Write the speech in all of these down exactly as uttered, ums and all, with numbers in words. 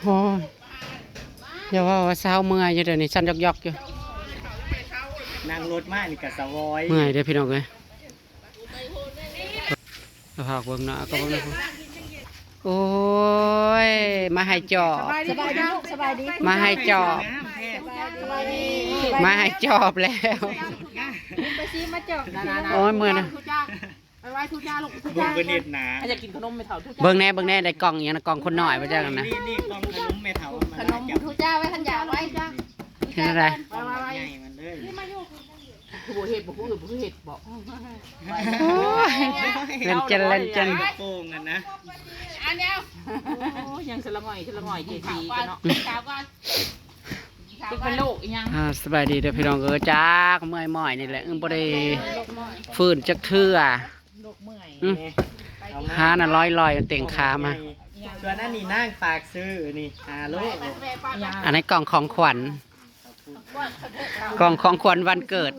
โอ้ย อย่าว่าว่าเช้าเมื่อยอยู่ เดี๋ยวนี้สั่นยอกๆอยู่ นั่งรถมานี่ก็สะวอย เมื่อยเด้อพี่น้องเอ้ย เอาพาเบิ่งหน้าก็เบิ่งหน้า โอ้ย มาให้จอบ สบายดีลูกสบายดี มาให้จอบ สบายดี มาให้จอบแล้ว ไปซีมาจอบ โอ้ยเมื่อยนะ ทุจ้าไปไหว้ทุจ้าลูกทุ เบิ่ จ้าง เพิ่นเฮ็ดหนา อยากกินขนมไม่เท่าทุจ้า เบิ่งแน่เบิ่งแน่ได้กล่องอย่างนะ กล่องคนน้อยมาจากนั้นนะ นี่นี่กล่องขนมแม่เฒ่ามัน ขนมทุจ้าไว้ทันยาไว้จ้า เห็นอะไร ไปไปไป ใหญ่มันเลย คือบ่เห็ดบ่คือบ่คือเห็ดบ่ โอ้ยเล่นเจนเล่นเจน โป่งนั่นนะ อันเดียวโอ้ยังสละง่อยสละง่อยเจดีกันเนาะสาวก่อนสาวก่อนเป็นโรคอีหยัง อ่าสบายดีเด้อพี่น้องเออ จากเมื่อยหมอยนี่แหละอึ้งบ่ได้ฟื้นจักเทื่อ โรคเมื่อย อืมหาน่ะลอยลอยเต็งขามา ส่วนอันนี้นางฝากซื้อนี่หาโล อันนี้กล่องของขวัญ กล่องของขวัญวันเกิด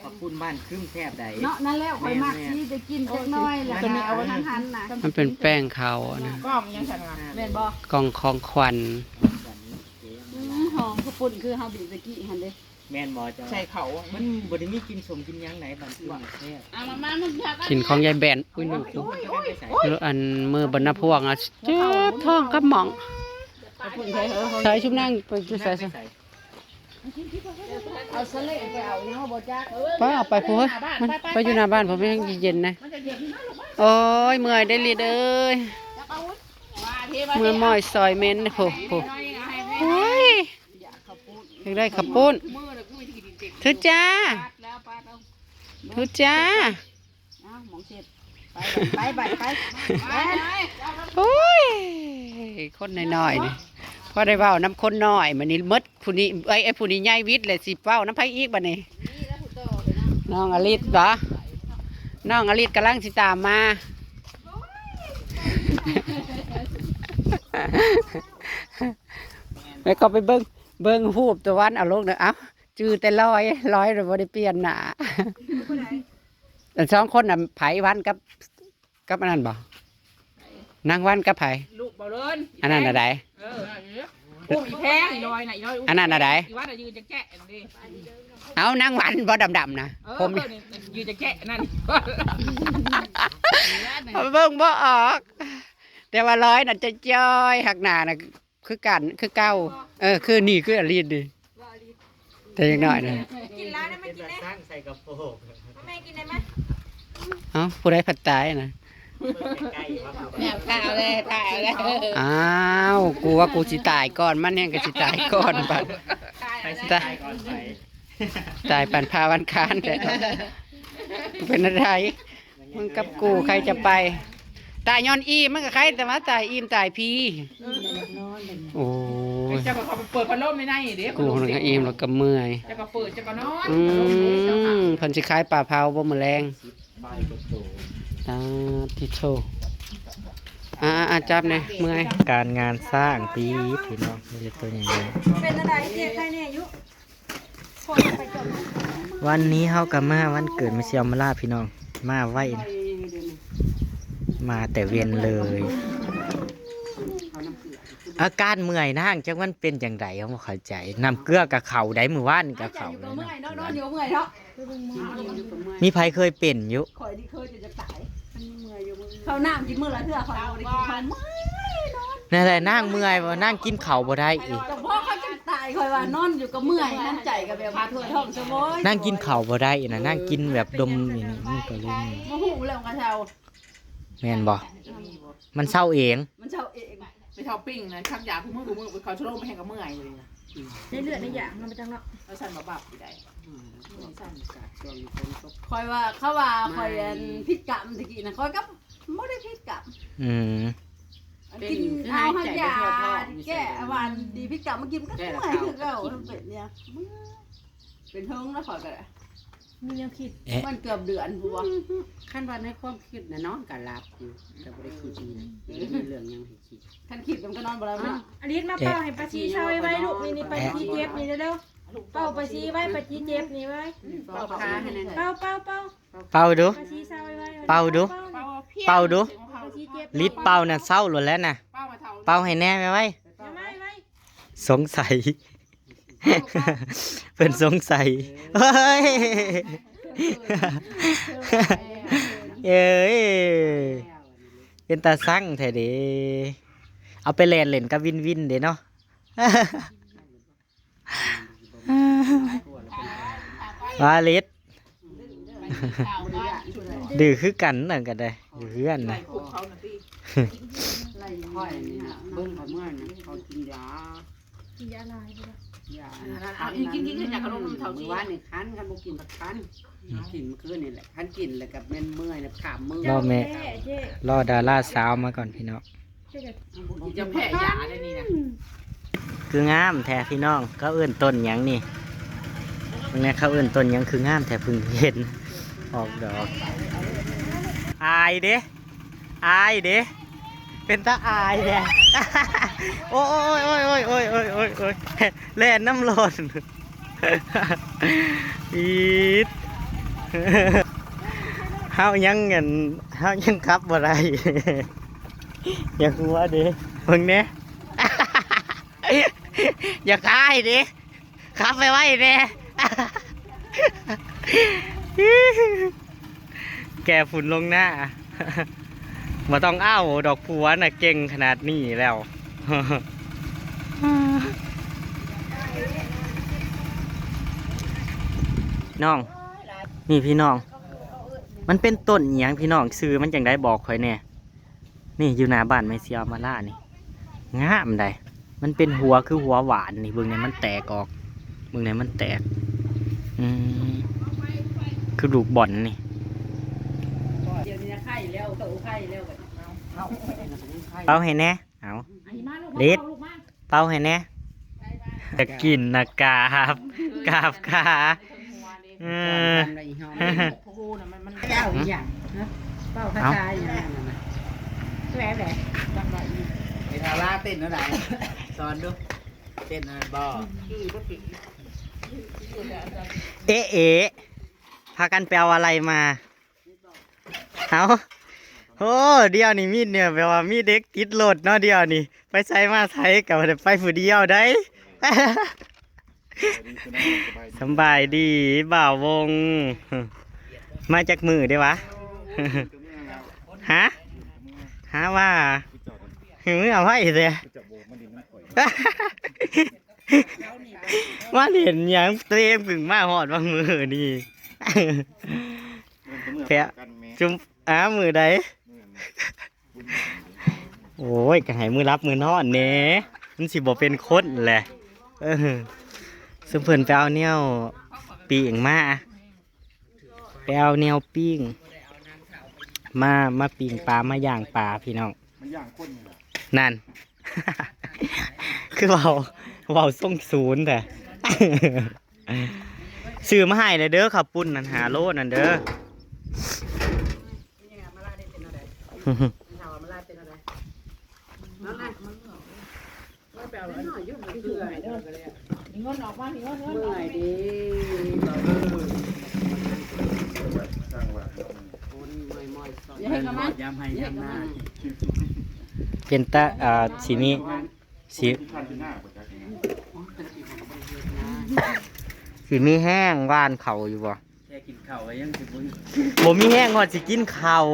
ขอบคุณบ้านคึมแทบใด เนาะนั่นแหละข่อยมักสิไปกินจักหน่อยแล้วก็เอาหันหันๆนะ มันเป็นแป้งเขาอะนะ กล่องยังสั่นว่า แม่นบ่ กล่องของขวัญ อืมหอมข้าวปุ้นคือเฮาบีบตะกี้หั่นเด้ แม่นบ่เจ้า ใส่เขา มันบ่ได้มีกินสมกินหยังไหนบ้านคึมแซ่บ เอามามามันพากัน กินของยายแบนอุ้ยลูก บ่ได้ไปใส่ แล้วอันมือบรรณพวงอ่ะเจ็บท้องกับหม่อง ข้าวปุ้นใส่เออ ใส่ชุบนั่งไปใส่ใส่ ใส่ เอาสะเลไปเอาเนาะบ่จัก ป้าเอาไปพูดมันไปอยู่หน้าบ้านผมยังเย็นนะ โอ้ยเมื่อยได้อลิดเอ้ย ว่าเทวะ เมื่อยหมอยซอยเม้นโหโหโอ้ยอยากได้ข้าวปุ้นทุจ้า แล้วป้าต้อง ทุจ้า อ้าวหมองเสร็จไปไปไปไป โอ้ย คนน้อยๆนี่พอได้เว้าน้ำคนน้อยมื้อนี้หมดผู้นี้เอ้ยไอ้ผู้นี้ใหญ่วิทย์เลยสิเว้าน้ำไผอีกบัดนี้ น้องอลิศบ่ น้องอลิศกำลังสิตามมา แล้วก็ไปเบิ่ง เบิ่งรูปตะวันเอาลงเด้อ เอ้า จื่อแต่ลอย ลอยเลยบ่ได้เปลี่ยนหน้า อันสองคนน่ะไผวันกับ กับอันนั้นบ่ นางวันกับไผ ลูกบ่เลิน อันนั้นน่ะใด เอออุ้มอีแพงอีลอยน่ะอีลอยอุ้ม อันนั้นน่ะใด อีวัดน่ะยืนจะแกะอันนี้ เอานางวันบ่ดำๆนะ เออ ผม เออนี่ยืนจะแกะนั่น เบิ่งบ่ออก แต่ว่าร้อยน่ะจะจ้อยหักหน้าน่ะคือกันคือเก่า เออ คือนี่คืออลิศนี่แต่ยังน้อยนะ กินแล้วนะไม่กิน สร้างใส่กระโปรง แม่กินได้ไหม เอ้าผู้ใดผัดตายนะ ใกล้ๆว่า แนวข้าวเลยถ่ายเลย อ้าวกูว่ากูสิตายก่อนมันแฮงก็สิตายก่อนบัด ใครสิตายก่อนใคร ตายปันพาวันค้านแต่เป็นอะไร มึงกับกูใครจะไป ตายย้อนอีมันก็ใครแต่ว่าตายอิ่มตายพีโอ้ย เจ้าก็เขาไปเปิดพัดลมไม่ได้เด้ กูมันก็อิ่มแล้วก็เมื่อย เจ้าก็เปิดเจ้าก็นอน อืมเพิ่นสิขายปลาเผาบ่มื้อแลง ป้ายกระโต อ่าที่โชว์อ่าอ่าจับแหน่เมื่อย การงานสร้างปี๊ดพี่น้องนี่ตัวใหญ่ เป็นอะไรเจ๊ใครเนี่ยยุ ๆวันนี้เฮาก็มาวันเกิดแม่เสี่ยวมาลาพี่น้อง มาไวนะมาแต่เว็นเลย อาการเมื่อยนางจักมันเป็นจังได๋เฮาบ่เข้าใจ น้ำเกลือกับเขาได้มื้อวานกับเขา อยู่กับเมื่อยเนาะนอนอยู่กับเมื่อยเนาะ มีไผเคยเป็นอยู่ ข่อยนี่เคยจะจะตายเขาน้ำกินมื้อละเทื่อข่อยบ่ได้กินข้าวเมื่อยนอน นั่นแหละนางเมื่อยบ่นางกินข้าวบ่ได้อีก แต่พ่อเขาจะตายข่อยว่านอนอยู่กับเมื่อยนั่นใจกับแบบว่าถ้วยท้องสะโวย นางกินข้าวบ่ได้นะนางกินแบบดมอยู่นี่มันก็เลย บ่ฮู้แล้วกระเช้า แม่นบ่มันเศร้าเอง มันเช้าเอง ไปช้อปปิ้งนะชักยาคู่มือคู่มือไปเขาชโลมไปแห่งกับเมื่อยเลยนะ ในเลือดในอย่างมันไปจังเนาะ แล้วสั่นมาบับอยู่ได้ ข่อยว่าเขาว่าข่อยอันผิดกรรมตะกี้นะข่อยก็บ่ได้ผิดกรรม อืม กินเอาให้ยาแก้หวานดีผิดกรรมมากินมันก็เมื่อยคือเก่ามันเป็นเนี่ยเป็นเฮิงแล้วข่อยก็ได้ มีแนวคิด เอ๊ะ มันเกือบเดือนหัว ขั้นว่าในความคิดนะนอนก็หลับอยู่ก็บ่ได้คิดอีหยังบ่ได้มีเรื่องหยังให้คิด คันคิดมันก็นอนบ่หลับเนาะ อลิสมาเป่าให้ปาชีซอยไว้ลูกนี่นี่ปาชีเจ็บนี่เร็วๆเป่าปาชีไว้ปาชีเจ็บนี่ไว้ เป่าขาให้นั่น เป่าเป่าเป่า เป่าดู ปาชีซอยไว้ เป่าดู เป่า เป่าดู ปาชีเจ็บ ลิดเป่าน่ะเศร้าโลดแล้วน่ะ เป้ามาเท่า เป่าให้แน่ไว้ไว้ เป่า สงสัย เพิ่นสงสัย เฮ้ย เอ้ย เป็นตาซังแท้เด้ เอาไปแล่นเล่นกับวินวินเด้เนาะ วาลิด ดื้อคือกันนั่นก็ได้ ดื้อคือกันนะ ไล่ข่อยนี่นะเบิ่งเขาเมื่อนะเขากินยา กินยาลายไปแล้ว ยา เอาอีกกินกินกินอยากกระลงน้ำเถา มื้ จี อวานนี่คันคันบ่กินผักคันกินมื้อคืนนี่แหละคันกินแล้วกับแม่นเมื่อยนะขามมือ รอแม่ เจ๊เจ๊ รอดาราสาวมาก่อนพี่น้อง เจ๊จะ จะแพ้ยาอะไรนี่นะ คืองามแท้พี่น้อง เขาเอิ้นต้นหยังนี่ เบิ่งแหน่เขาเอิ้นต้นหยังคืองามแท้ เพิ่งเห็นออกดอก อายเด้ อายเด้ เป็นตาอายแท้ โอ้ยโอ้ยโอ้ยโอ้ยโอ้ยโอ้ยโอ้ย แล่นน้ำร้อน อีด เฮายังเงิน เฮายังขับบ่ได้ อย่าหัวเด้ เบิ่งแหน่ อย่าคายเด้ ขับไปไว้แหน่ แก่ฝุ่นลงหน้า บ่ต้องเอาดอกผัวน่ะ เก่งขนาดนี้แล้ว น้อง นี่พี่น้อง มันเป็นต้นอิหยังพี่น้อง ชื่อมันจั่งใดบอกข่อยแหน่ นี่อยู่หน้าบ้านแม่เสียมาล่านี่ งามใด มันเป็นหัวคือหัวหวานนี่ เบิ่งแหน่มันแตกออก เบิ่งแหน่มันแตก อืม คือลูกบอลนี่ เดี๋ยวนี้ไข่แล้วโตไข่แล้วบัดนี้ เป่าให้แหน่ เอา อันนี้มาลูก ลิด มาลูกมา เป่าให้แหน่ จะกินนะกราบ กราบขา เออ ทำอะไรอีกห้อง โอ้โหนะมันมัน เจ้าอีหยังนะเป้าคาถาอีหยังนั่นน่ะแหวะแหวะ จังหวะอีก ไอ้ทาร่าเต้นเท่าไหร่สอนดู เต้นอะไรบ่ คือก็ถึง เอ๊ะเอ๊ะ พากันไปเอาอะไรมา เอาโอ้ เดี๋ยวนี้มีเนี่ย แบบว่ามีเด็กติดรถเนาะ เดี๋ยวนี้ ไปไสมาไสก็บ่ได้ไปผู้เดียวได้ สำบายดี บ่าววง มาจากมือได้วะ ฮะ ฮะว่า หือ เอาไว้เด้ มาเห็นหยังเตรียมถึงมาฮอดบางมือนี่ แพะ จุ่ม อ้า มือใด โอ้ย ก็ให้มือรับมือนอนแหน่ มันสิบ่เป็นคนแหละ เออ ซุมเพิ่นไปเอาแนวปิ้งมา ไปเอาแนวปิ้ง มา มาปิ้งปลา มาย่างปลาพี่น้อง มันย่างคนนี่แหละ นั่น คือเว้า เว้าส่งศูนย์แท้ ซื้อมาให้เลยเด้อ ข้าวปุ้นนั่น ห้าโลนั่นเด้อ มาลาได้เป็นอะไรถามว่ามาลาเป็นอะไรนั่นแหละมันไม่แปลว่าหน่อยยุ่งมันคืออะไรเด้อ มีเงินออกมามีเงินเงิน เมื่อยดี สร้างว่า คนเมื่อยมอยสอน อย่าให้กระมัง ย้ำให้ย้ำหน้า เป็นตา อ่า สิมี สิ ที่ขั้นที่หน้าบ่จักนี่นะ สิมีแห้งหว่านเขาอยู่บ่ แค่กินข้าวก็ยังสิบุญ บ่มีแห้งฮอดสิกินข้าว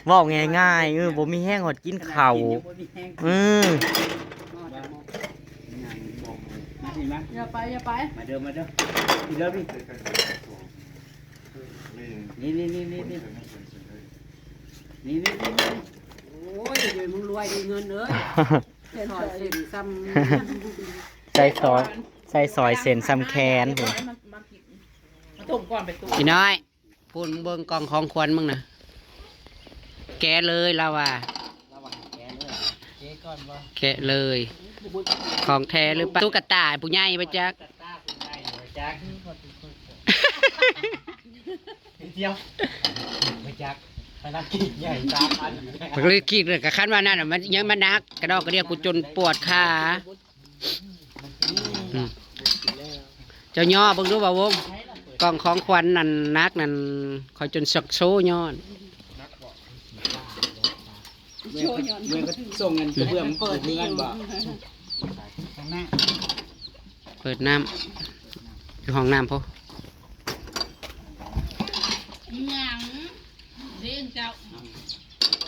เว้าง่ายๆ เออ บ่มีแห้งฮอดกินข้าว ยังบ่มีแห้ง อืม มาสิมา อย่าไปอย่าไป มาเด้อมาเด้อพี่เด้อพี่ นี่ นี่นี่นี่นี่นี่นี่นี่นี่นี่ โอ้ยเดี๋ยวมึงรวยดีเงินเลยถอยเส้นซ้ ใส่ซอย ใส่ซอยเส้นซ้ำแขนพุ่น มาต้มก่อนไปตุ่ม ำพี่น้อยพูดมึงเบิ่งกล่องของขวัญมึงนะแกะเลยลาวา ระหว่างแกเลยเจ๊ก่อนบ่ แกะเลย ของแท้หรือเปล่าตุ๊กตาผู้ใหญ่ปะจัก ตาคุณได้บ่จักเดียวบ่จักไปนั่งกินใหญ่สามอันอยู่เนี่ย มันก็เลยคิดเลยกับขั้นว่านั่นน่ะมันยังมานักกระดอกกระเดียกูจนปวดขาอืมเจ้าย่อเบิ่งดูบ่าววงกล่องของขวัญนั่นนักนั่นคอยจนสักโซย้อน เมื่อก็ส่งเงินเพื่อนเปิดเงินบ่ เปิดน้ำอยู่ห้องน้ำพุ้น หยัง เด้งเจ้า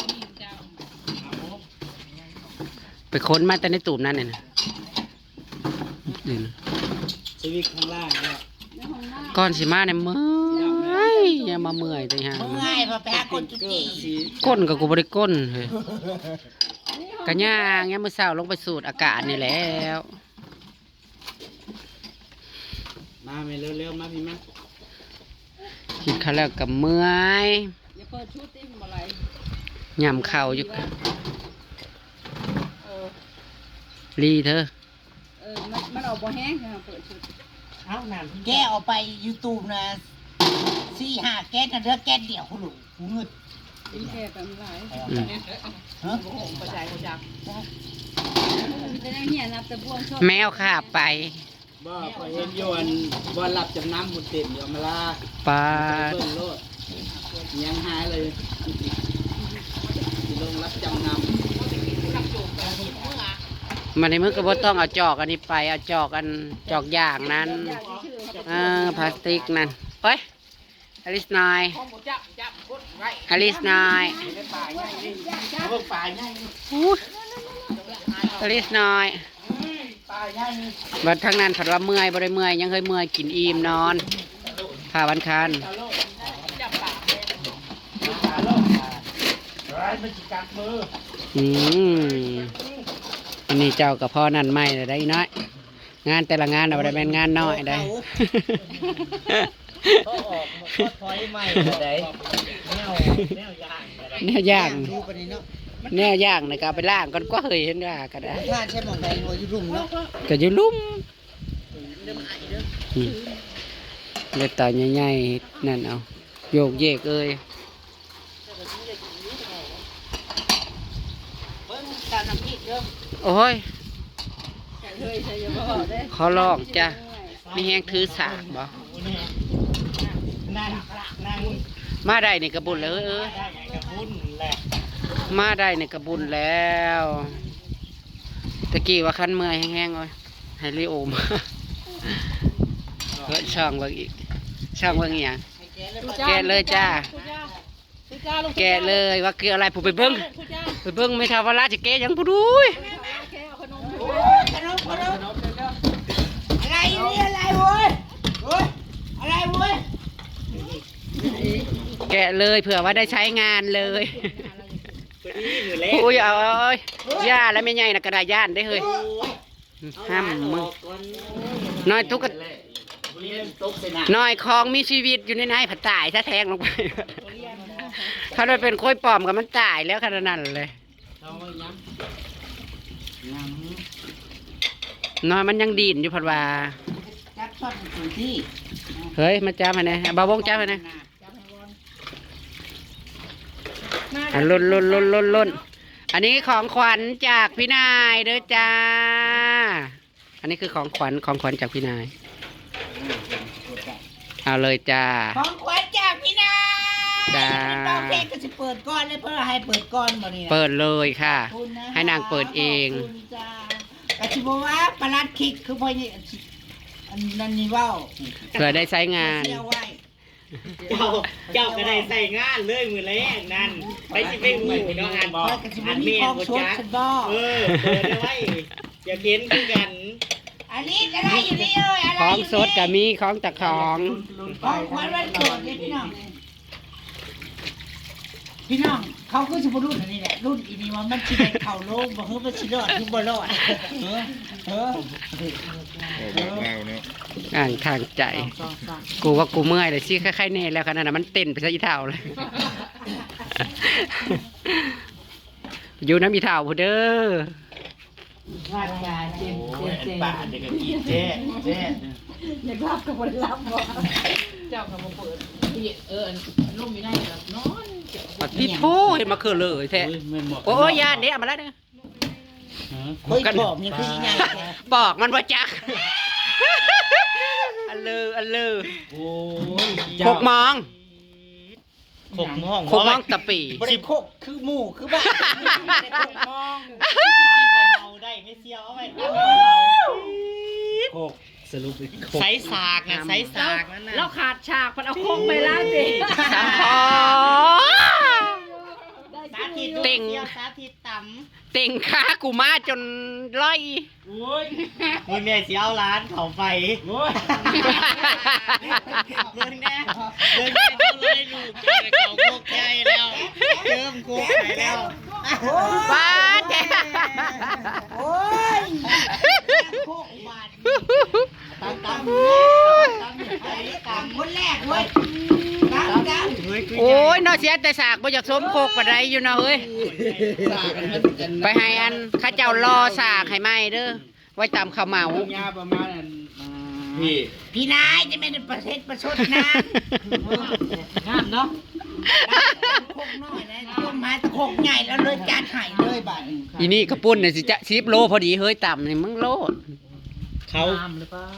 เด้งเจ้า ไปค้นมาแต่ในตูบนั่นเนี่ยนะ นี่นะ ชีวิตข้างล่างเนี่ย ก่อนสิมาเนี่ยเมื่อย อย่ามาเมื่อยเลยฮะ เมื่อยพอไปหาคนจุดจี ก้นก็กูบ่ได้ก้นเฮ้ย กะย่างยามมื้อเช้าลงไปสูดอากาศนี่แหล้ว มาแม่เร็วๆ มาพี่มา กินข้าวแล้วก็เมื่อย อย่าเปิดชุดติมันบ่ไหล ยำข้าวอยู่ เออ ลีเธอ เออ มัน มันออกบ่แห้ง เปิดชุด เอาน้ำ แกะออกไป YouTube นะ สี่ห้าแก๊สนะ เหลือแก๊สเดียวคุณลุง กูเงิด กินแค่ตำหลาย อืม ฮะ โอ้โห เข้าใจ เข้าใจ แต่นั่งเหียนับแต่บ่วงชอบ แมวขาบไป บ่ ข้อยเห็นอยู่อันบ่อนรับจำนำหมดเต็มอยู่ อำมาลา ปาด เบิ่งโลด ยังหายเลย สิลงรับจำนำ มาในมือก็บ่ต้องเอาจอกอันนี้ไป เอาจอกอัน จอกยางนั้น เออ พลาสติกนั่น เฮ้ย อลิสน้อย อลิสน้อย อู้ อลิสน้อย บัดทั้งนั้นผัดว่าเมื่อย บ่ได้เมื่อย ยังเคยเมื่อย กินอิ่มนอน พาวันคัน อืม อันนี้เจ้ากับพ่อนั่นไม่เลยได้น้อย งานแต่ละงานน่ะบ่ได้แม่นงานน้อยได้ เขาออกมาถอยใหม่ก็ได้ แนว แนวย่างก็ได้ แนวย่าง ดูปานนี้เนาะ แนวย่างน่ะก็เอาไปล้างก่อนกว่า เฮ้ย เห็นว่าก็ได้ ท่านใช่หม่องใดว่าอยู่ลุ่มเนาะ ก็อยู่ลุ่ม อืม เลือดตาใหญ่ๆ นั่นเอา โยกเยกเอ้ย เบิ่งตามน้ำพริกเด้อ โอ้ย ใส่เลย ใส่เยอะบ่ได้ ขอลองจ้ะ มีแฮงถือสากบ่ นั่น นั่น มาได้นี่ก็บุญแล้วเอ้ย ได้ไงกับบุญแหละ มาได้นี่ก็บุญแล้ว ตะกี้ว่าคันเมื่อยแฮงๆ โอ้ย ให้ลีโอมา เฮ้ย ช่องเบิ่งอีก ช่องเบิ่งอีหยัง แกะเลยจ้า แกะเลยว่าคืออะไร ผู้ไปเบิ่ง ไปเบิ่งไม่ทราบว่าราชแกะยังผู้ดูย อะไรนี่อะไรเว้ย เฮ้ย อะไรเว้ย แกะเลยเผื่อว่าได้ใช้งานเลย พอดีมื้อแรก อุ้ย เอา เอา เอา ย่าและแม่ใหญ่น่ะกระดาย่านได้เฮ้ย ห้ามมึง น้อยตุ๊กตา น้อยของมีชีวิตอยู่ในนั้นผัดตายซะแทงลงไป ถ้าเราเป็นโค้ยปลอมกับมันตายแล้วขนาดนั้นเลย เอาไว้ยัง ยัง น้อยมันยังดิ้นอยู่ผัดว่า จับซอสเป็นตัวที่ เฮ้ย มาจับให้แหน่ เอาบ่าววงจับให้แหน่ อ่ะ ลุ้น ลุ้น ลุ้น ลุ้น ลุ้น อันนี้ของขวัญจากพี่นายเด้อจ้า อันนี้คือของขวัญ ของขวัญจากพี่นาย เอาเลยจ้า ของขวัญจากพี่นาย จ้า เป็นร้องเพลงก็สิเปิดก่อนเลย เพื่อให้เปิดก่อนบ่นี่นะ เปิดเลยค่ะ ขอบคุณนะคะ ให้นางเปิดเอง ขอบคุณจ้า ก็สิบอกว่าประหลัดคิดคือพ่อนี่ อันนั้นนี่เว้า เผื่อได้ใช้งาน เสียไว้ เจ้า เจ้าก็ได้ใช้งานเลยมื้อแรกนั่น ไปสิไปฮู้เนาะ อัน ข้อยก็สิบ่มีของสด อันแม่นบ่จัก ซั่นบ่ เออ เปิดเอาไว้ อยากเห็นคือกัน อันนี้อะไรอยู่นี่เอ้ย อะไร ของ อยู่นี่ สดก็มี ของจากของ ของขวัญวันเกิดเนี่ยพี่น้อง พี่น้อง เขาคือสิบ่รุ่นอันนี้แหละ รุ่นอีนี่ว่ามันสิได้เข้าโรงบ่ คือมันสิรอด คือบ่รอด เออ เออ บอกเล่าเนาะ อ่านทางใจ สอง สอง กูว่ากูเมื่อยเลยสิ ใครๆแน่แล้วขนาดนั้นมันเต้นไปซะอีเฒ่าเลย อยู่น้ำอีเฒ่าพู้นเด้อ ร่างกายเจ็บ โอ้ย เจ็บ เจ็บ ป่าเด็กก็กินแจ๊ะแจ๊ะ อยากรับก็บ่ได้รับบ่ เจ้าก็บ่เปิด เออ อันลมอยู่ในก็นอน อ่ะ พี่โพเห็นมาคือเลยแท้ อุ้ยแม่นบอก โอ้ย ย่านเด้ เอามาแล้วเด้อ ฮะ เฮ้ย ปอบนี่คือยังไง ปอกมันบ่จัก อันเลอ อันเลอ โอ้ย หกโมง หกโมง หกโมงตะปี บ่ได้โคกคือหมู่คือบ้าน หกโมง เมาได้ไม่เซียวเอาไว้ โคก สรุปเป็นโคก ใส่สากนะ ใส่สากนั่นนะ เราขาดฉากพันเอาโคกไปแล้วสิ สามพอ ได้ สาธิต ชื่อ ดู เต็ง เสียวสาธิตตำ เต็งขากูมาจนร้อย โอ้ยนี่แม่สิเอาร้านเขาไปโอ้ยเบิ่งแน่เบิ่งแน่เขาเลยลูกใหญ่เขาโคกใหญ่แล้วเริ่มโคกใหญ่แล้ว ป้าแจ๊ โอ้ยโคกบาด ตำตำตำตำ ตำคนแรกเว้ยตำตำ เฮ้ย โอ้ยเนาะเสียแต่สากบ่อยากสมโคกปานใดอยู่เนาะเฮ้ย ไปให้อันเขาเจ้ารอสากให้ใหม่เด้อ ไว้ตำข้าวเหมา ยาประมาณนั้นพี่ พี่นายจะไม่ได้ประเทศประชดนะ งามเนาะ โคกน้อยนะต้มไม้ตะโคกใหญ่แล้วเลยจานหายเลยบาดนี้ อีนี่กระปุ้นเนี่ยสิจะสิบโลพอดีเฮ้ยตำนี่มึงโลด เขา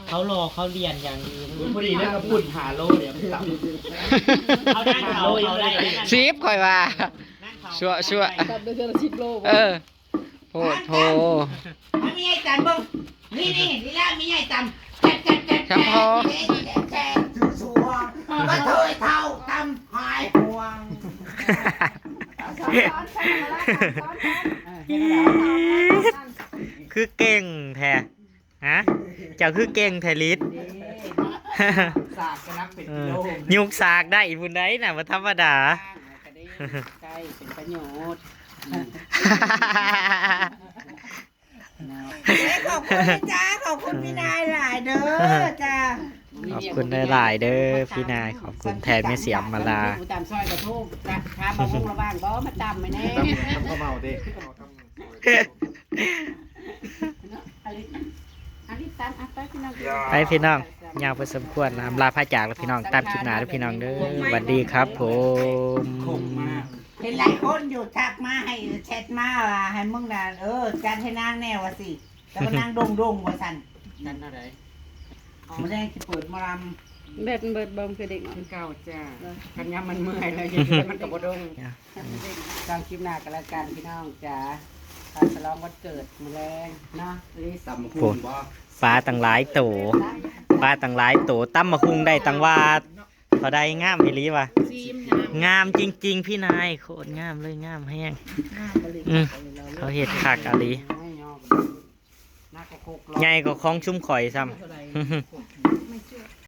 เขารอเขาเรียนอย่างดีพอดีแล้วก็ปุ่นหาโลเดี๋ยวไปตำ เขานั่งเขาเขาได้ สิบคอยว่า นั่งเขา ชั่วชั่ว ตัดได้เท่าละสิบโล เออโพดโพ มันมีไอ้จันเบิ่งนี่นี่นี่ละมีไอ้จันจัดจัดจัด ครับพ่อ แจกแจกชัวร์มาเถยเท่าตำหายห่วง คือเก่งแท้ฮะ เจ้าคือเก่งแท้ลิศ สากกระนับเป็น เอ กิ อ โล ยุกสากได้อีกบุญได้น่ะบ่ธรรมดา ใช่เป็นประโยชน์ ขอบคุณจ้าขอบคุณพี่นายหลายเด้อจ้า ขอบคุณหลายๆเด้อพี่นาย ขอบคุณแทนแม่เสียมมาลา ตามซอยกระทู้ตามมามุ่งระว่างบ่มาตามไปแน่ ก็เมาดิ อันนี้อันนี้ตามอ่ะไปพี่น้อง ไปพี่น้อง ยาวพอสมควรนะ อำลาพระจากแล้วพี่น้อง ตามคลิปหน้าแล้วพี่น้องเด้อ สวัสดีครับผม คงมาก เห็นหลายคนอยู่ทักมาให้แชทมาว่าให้มึงน่ะเออจัดให้นางแน่ว่าสิแต่ว่านางดงดงว่าสั่น นั่นอะไร เอามาได้ที่เปิดหมอล แบบเบิดบอมคือเด็ก คือเก่าจ้าคันยามมันเมื่อยแล้วยังมันกระบดง ตามคลิปหน้ากันแล้วกันพี่น้องจ๋าพาฉลองวันเกิดมาแรงเนาะลิส ตำบักหุ่งบ่ ปลาตั้งหลายโต ปลาตั้งหลายโต ตำบักหุ่งได้ตั้งว่าเท่าใด งามอีหลีวะ ซีม งามจริง ๆ พี่นาย โคตรงามเลย งามแฮง อืม เขาเฮ็ดคักอีหลี นักกระโคก ใหญ่กว่าของชุมข่อยซ้ำ เท่าไหร่